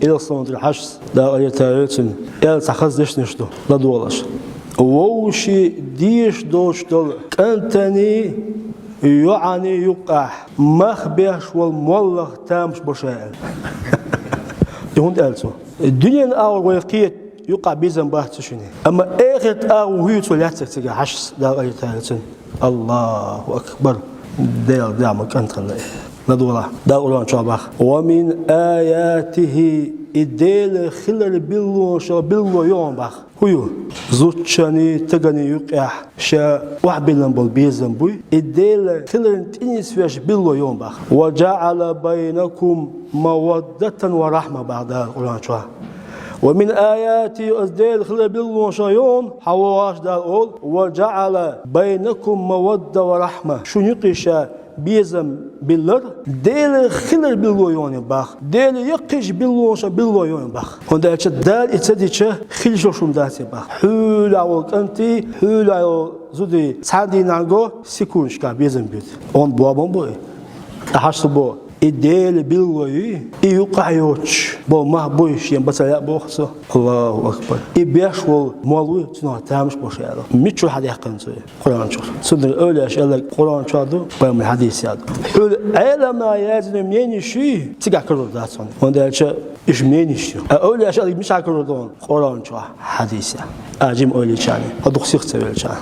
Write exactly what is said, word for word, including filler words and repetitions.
Элчано тӀера хьажа, Дала къахетам бе цунна, аьлла цхьа хаза дешнаш ду, ладогӀалаш. Вовшийн дезаш долчул кӀантий, йоӀий юкъахь мах беш волу моллах тамаш бо ша аьлла. И хӀунда аьлла цо? Дуьненан агӀор вай кхета юкъахь безам бац цу шинна. Амма эхартан агӀо хӀуьйцу лаьцнарг цигахь хьажа, Дала къахетам бе цунна. Аллаху акбар! Делан даьӀахк кӀант хилла. ЛадогӀалахь, Дала Къуръан чохь боху: «Ва мин аятихи», и Делан хиларан биллонашах билгало ю хьуна боху. ХӀун ю? Зудчунний, стагний юкъахь ша охьабиллина болу безам буй, и Делан хиларна тӀе нисвеш билгало ю хьуна боху. «Ва жаӀала байнакум маваддатан ва рахьма», боху Дала Къуръан чохь. «Ва мин аятихи», аса Делан хиларан биллонашах ю хьуна, хьан вогӀуш Дала олу: «Ва жаӀала байнакум мавадда ва рахьма». Шуна юкъе ша безам биллар, Делан хиларан билгало ю хьуна боху. Делан яккхийчу биллонашах билгало ю хьуна боху. ХӀунда аьлча Дала и ца дича, хила йиш йолуш хӀума дац и боху. Хьуьлахь волу кӀантий, хьуьлахь йолу зудий цхьана дийнахь го, секундашкахь безам буьту. Онда бобан бу и. Ткъа хьажа цо боху: и Делан билгало юй, и юкъахь йоцуш болу мах буй, шена бан ца лаьа боху цо. Аллаху акбар! И беш волу молла вуй, цунах тамаш бо ша аьлла. Миччахь хьадаьккхина цо и? Къуръан чохь. Цундела эвлаяаша аьлларг Къуръан чохь ду, пайхамаран хьадисехь ду. Хьуьлла Ӏеламнаха яздина мненеш юй, цигахь карор дац хьуна. ХӀунда аьлча уьш мненеш ю. Ткъа эвлаяаша аьлларг мичахь карор ду хьуна? Къуръан чохь, хьадисехь. А жима ойла йича, хьо дукха сиха ца велча.